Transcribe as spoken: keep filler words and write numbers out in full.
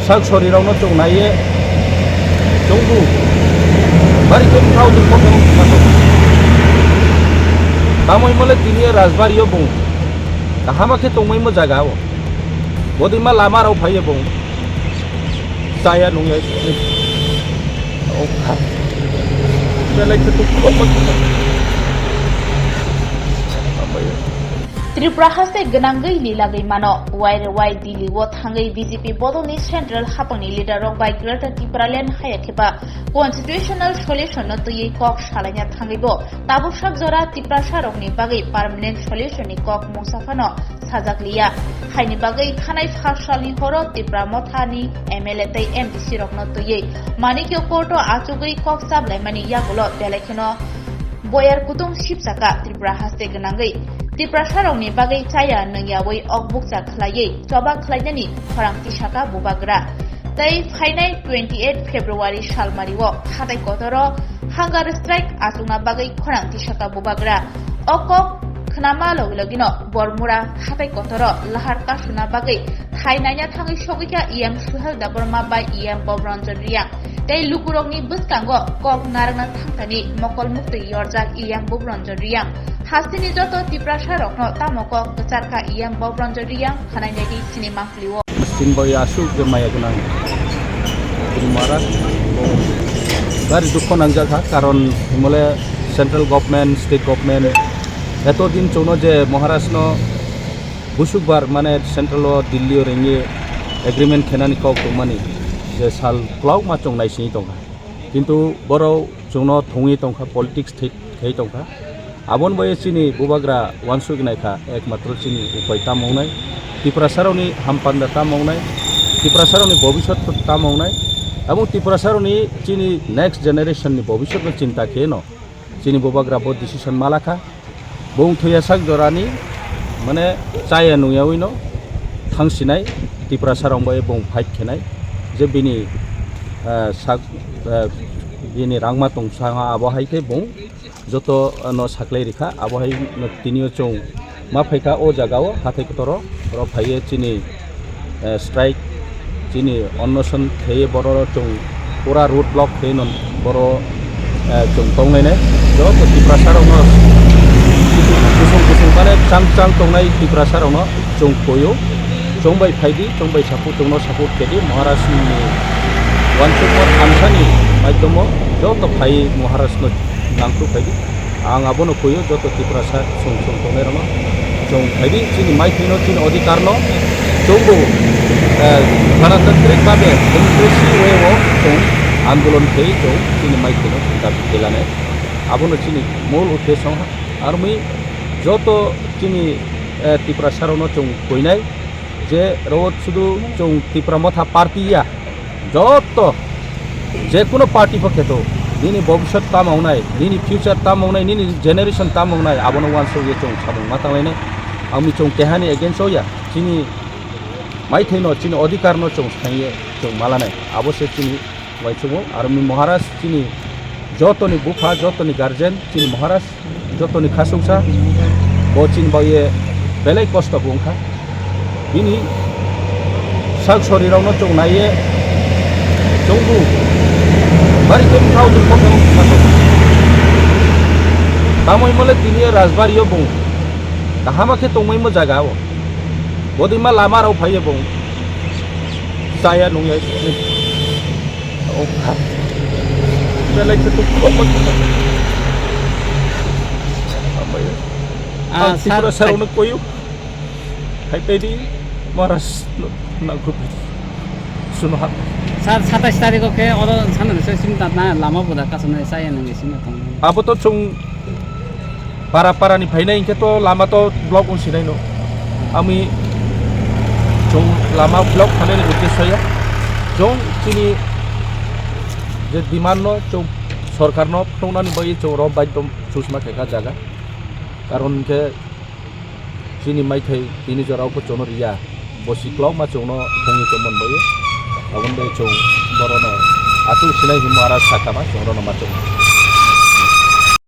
Sak sori rokno chwng naiye chwngbu bari khe proud ni kothai wngkha. Tamo himole tini Rajbari o bung kahama khe tongmaimo jaga o. Bodima lama rok phaiye bung chaya nungya. Belai khe tuk. Tripura haste gwnangwi lilagwi mano, wairwai Delhi o thangwi B J P bodolni central hapangni leader rok bai Greater Tipraland haya khe ba constitutional solution no twiwi kok salaina thangwi bo tabuk sak jora Tiprasa rokni bagwi permanent solution ni kok mungsa phano sajak liya. Haini bagwi thanai sak salni horo Tipra Mothani M L A tei M D C rokno twiwi Manikya Court o achugwi kok chablaimani yagulo belai kheno boyar kutung sipsaka Tripura haste gwnangwi. Tiprasa rokni bagwi chaya nwngyawi ok bukcha khlaiwi choba khlainani khorang tisaka bubagra. Tei phainai twenty eight February salmari o hatai kotoro hunger strike achukna bagwi khorang tisaka bubagra. O kok khnama logi logino Bormura hatai kotoro lahar kasuna bagwi thai naina thangwi sogwi kha E M Suhel Debbarma bai E M Bob Ranjan Reang. Tei lukurokni bwskango kok narwkna thangthani mokol muktwi yorjak E M Bob Ranjan Reang. Hasteni joto Tiprasa rokno tamo kok kwchar kha E M Bob Ranjan Reang, khwnai naidi sini mangpli o. Sinbai aswk je maya gwnang. Maharaj bari dukho nangjak kha, karon himole central government, state government eto din chwngno je Maharaj no busukbar mane central o Delhi o ringwi agreement khenani kok tongmani je sal kwlauma chwng naisingwi tongkha. Kintu borok chwngno thungwi tongkha, politics thwi-, thwi tongkha. Aboni bai chini bubagra uansuk naikha, ekmatro chini upai tamo wngnai, Tiprasarokni hampanda tamo wngnai, Tiprasarokni bobiswt tamo wngnai, aboni Tiprasarokni chini next generation ni bobiswtno chinta kheno chini bubagra bo decision malakha. Bung thuya sak jorani, mane, chaya nungyawi no thangsinai Tiprasa rong bai bung fight khenai, je bini, eh, sak, eh, bini rangma tong sanga abo hai khe bung joto, eh, no saklai rikha, abo hai no tinio chwng ma phaikha o jaga o hathai kotoro, oro phaiye chini eh, strike, chini onnoson kheye borok chwng pura road block kheye no borok, eh, chwng tongnainai. Joto Tiprasa rokno kusung kusung mane chang chang tongnai Tiprasa rokno chwng koyo. Chwng bai phaidi, chwng bai support, chwngno support khedi Maharaj ni uansukma thansani maidhomo joto phai Maharaj no nangkuk phaidi. Ang abono kuyo joto Tiprasa song song tongnai rokno. Chwng phaidi chini maithaino chini odhikar no chwngbo, eh, ganatantrik babe democracy way o chwng andolon khei chwng chini maithaino dabi khelanai. Abono chini mol uddesyo ha. Armi joto chini, eh, Tiprasa rokno chwng kuinai. Je rot sudu chwng Tipra Motha party ya, joto je kuno party pho kheto, nini bobiswt tamo wngnai, nini future tamo wngnai, nini generation tamo wngnai, abono uansuk ye chwng samung ma tanglainai. Ami chwng kehani against o ya, chini maithaino, chini odhikar no chwng saiye chwng malanai, abo se chini uaisukmung. Aro mi Maharaj chini jotoni bupha, jotoni guardian, chini Maharaj jotoni khasuksa, bo chini bagwi belai kosto bo wngkha. Bini sak sori rokno chwng naiye chwngbu bari khe proud ni kothai wngkha. Tamo himole tini Rajbari o bo kahama khe tongmaimo jaga o. Bodima lama rok phaiye bo chaya nungya. Belai khe tuk. Ah, Ang Tripura sir, sir, uno koyo. Hai pedi Maharaj no, na group. Suno hat. Sir, satais tarikh o khe oro sana se sim tatna lama buda kasana saya nang sim tatna. Abo to chung para para ni phainai hinkhe to lama to block wng sinai no. Ami chung lama block phanai ni uddesyo ya. Chung chini je demand no chung sorkar no phunuknani bagwi chung ro baidhyo chusma khaikha jaga. Karon hinkhe chini maithai tini jorao khe chwngno riya. Bo si kwlangma chwngno thungwi tongmani bagwi. Aboni bagwi chwng borokno achuk sinai hinwi Maharaj sakha ma chwng rokno ma chwng.